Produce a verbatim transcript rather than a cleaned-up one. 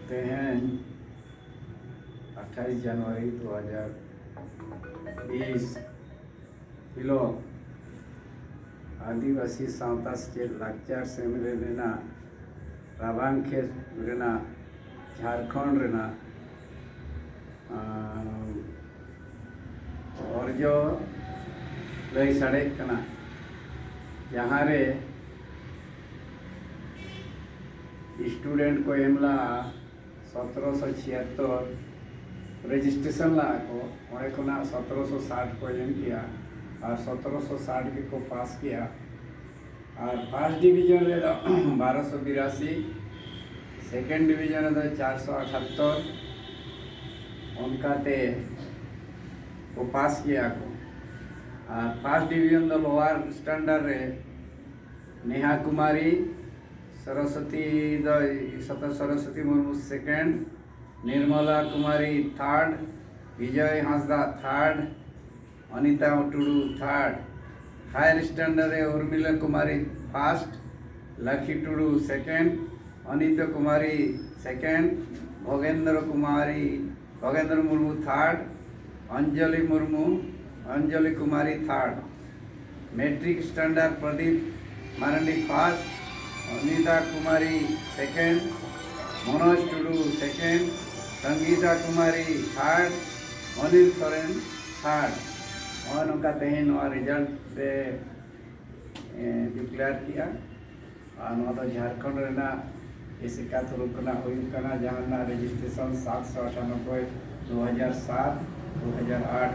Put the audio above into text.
ᱛᱮᱦᱮᱧ ᱟᱴᱷᱟᱭᱤᱥ ᱡᱟᱱᱩᱣᱟᱨᱤ ᱫᱩ ᱦᱟᱡᱟᱨ ᱵᱤᱥ ᱦᱤᱞᱳᱜ ᱟᱹᱫᱤᱵᱟᱹᱥᱤ ᱥᱟᱶᱛᱟ ᱥᱮᱪᱮᱫ ᱞᱟᱠᱪᱟᱨ ᱥᱮᱢᱞᱮᱫ ᱨᱮᱱᱟᱜ ᱨᱟᱵᱟᱝ ᱠᱷᱮᱛ ᱨᱮᱱᱟᱜ ᱡᱷᱟᱲᱠᱷᱚᱸᱰ ᱨᱮᱱᱟᱜ, ᱟᱸ, ᱚᱨᱡᱚ ᱞᱟᱹᱭ ᱥᱟᱰᱮᱜ ᱠᱟᱱᱟ, ᱡᱟᱦᱟᱸ ᱨᱮ student ᱠᱚ ᱮᱢ ᱞᱟᱜᱼᱟ ᱥᱚᱛᱨᱚᱥᱚ ᱪᱷᱤᱭᱟᱛᱛᱚᱨ, registration ᱞᱟᱜᱼᱟ ᱠᱚ, ᱚᱸᱰᱮ ᱠᱷᱚᱱᱟᱜ ᱥᱚᱛᱨᱚᱥᱚ ᱥᱟᱴ ᱠᱚ ᱮᱢ ᱠᱮᱜᱼᱟ ᱟᱨ ᱥᱚᱛᱨᱚᱥᱚ ᱥᱟᱴ ᱜᱮᱠᱚ ᱯᱟᱥ ᱠᱮᱜᱼᱟ᱾ ᱟᱨ first division ᱨᱮᱫᱚ ᱵᱟᱨᱚᱥᱚ ᱵᱤᱨᱟᱥᱤ, second division ᱨᱮᱫᱚ ᱪᱟᱨᱥᱚ ᱟᱴᱷᱟᱛᱛᱚᱨ, ᱚᱱᱠᱟᱛᱮ ᱠᱚ ᱯᱟᱥ ᱠᱮᱜᱼᱟ ᱠᱚ᱾ ᱟᱨ first division ᱫᱚ lower standard ᱨᱮ ᱱᱮᱦᱟ ᱠᱩᱢᱟᱨᱤ ᱥᱚᱨᱚᱥᱚᱛᱤ ᱫᱚ, ᱥᱚᱛᱚ ᱥᱚᱨᱚᱥᱚᱛᱤ ᱢᱩᱨᱢᱩ second, ᱱᱤᱨᱢᱚᱞᱟ ᱠᱩᱢᱟᱨᱤ third, ᱵᱤᱡᱚᱭ ᱦᱟᱸᱥᱫᱟ third, ᱚᱱᱤᱛᱟ ᱴᱩᱰᱩ third᱾ Higher standard ᱨᱮ ᱩᱨᱢᱤᱞᱟ ᱠᱩᱢᱟᱨᱤ first, ᱞᱟᱠᱷᱤ ᱴᱩᱰᱩ second, ᱚᱱᱤᱛᱟ Kumari second, ᱵᱷᱚᱜᱮᱱᱫᱨᱚ Kumari, ᱵᱷᱚᱜᱮᱱᱫᱨᱚ Murmu third, Anjali Murmu, Anjali Kumari third᱾ Matric standard Pradip Marandi first, ᱚᱱᱤᱛᱟ ᱠᱩᱢᱟᱨᱤ second, ᱢᱚᱱᱳᱡᱽ ᱴᱩᱰᱩ second, Sangita Kumari third, Anil Soren third᱾ ᱱᱚᱜᱼᱚᱭ ᱱᱚᱝᱠᱟ ᱛᱮᱦᱮᱧ ᱱᱚᱣᱟ result ᱨᱮ, ᱮ, declare ᱠᱮᱜᱼᱟ᱾ ᱟᱨ ᱱᱚᱣᱟ ᱫᱚ ᱡᱷᱟᱲᱠᱷᱚᱸᱰ ᱨᱮᱱᱟᱜ ᱮᱥᱮᱠᱟ ᱛᱚᱨᱚᱯ ᱠᱷᱚᱱᱟᱜ ᱦᱩᱭᱩᱜ ᱠᱟᱱᱟ, ᱡᱟᱦᱟᱸ ᱨᱮᱱᱟᱜ registration ᱥᱟᱛᱥᱚ ᱟᱴᱷᱟᱱᱚᱵᱵᱳᱭ, ᱫᱩ ᱦᱟᱡᱟᱨ ᱥᱟᱛ, ᱫᱩ ᱦᱟᱡᱟᱨ ᱟᱴ,